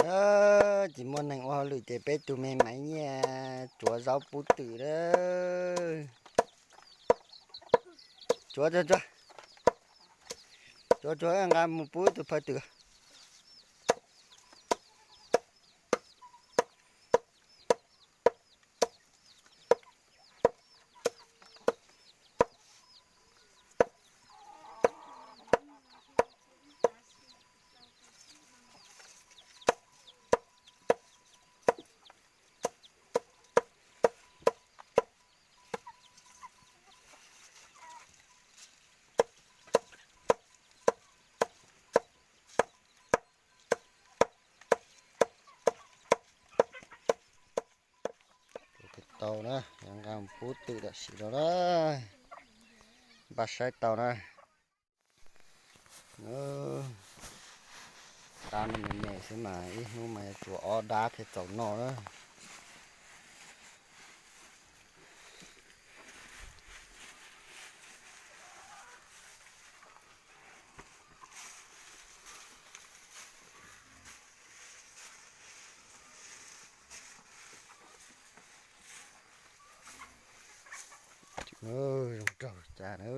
Tsis muaj neeg ua hauj lwm ces peb tug me maiv nyiaj tsuav zaub pub twm na. Tsuav, tsuav, tsuav, tsuav, nqa mus pub tus phawj twm. Tau na, nqa mus pub twm tam sim no na. Npaj saib tau na. Dab no me me xwb mas ib hnub mas yuav tsuav ob dab thiaj txaus noj na. Zoo nraug cas na.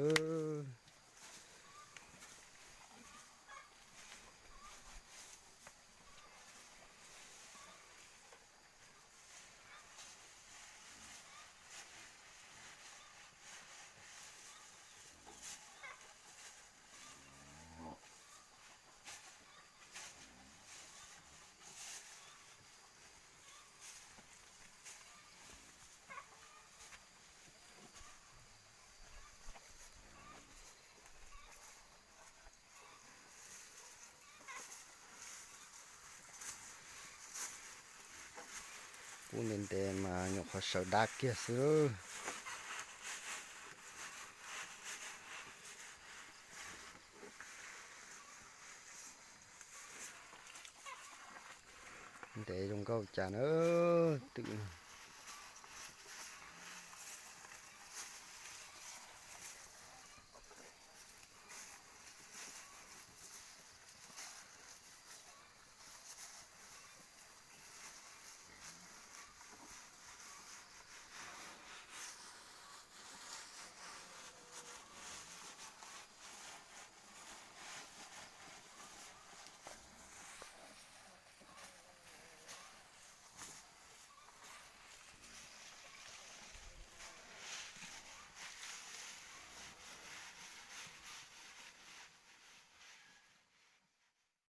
Pub ntev ntev mas nyuam qhuav sawv dab kiag xwb. Ntev zoo nkauj cas na, twm.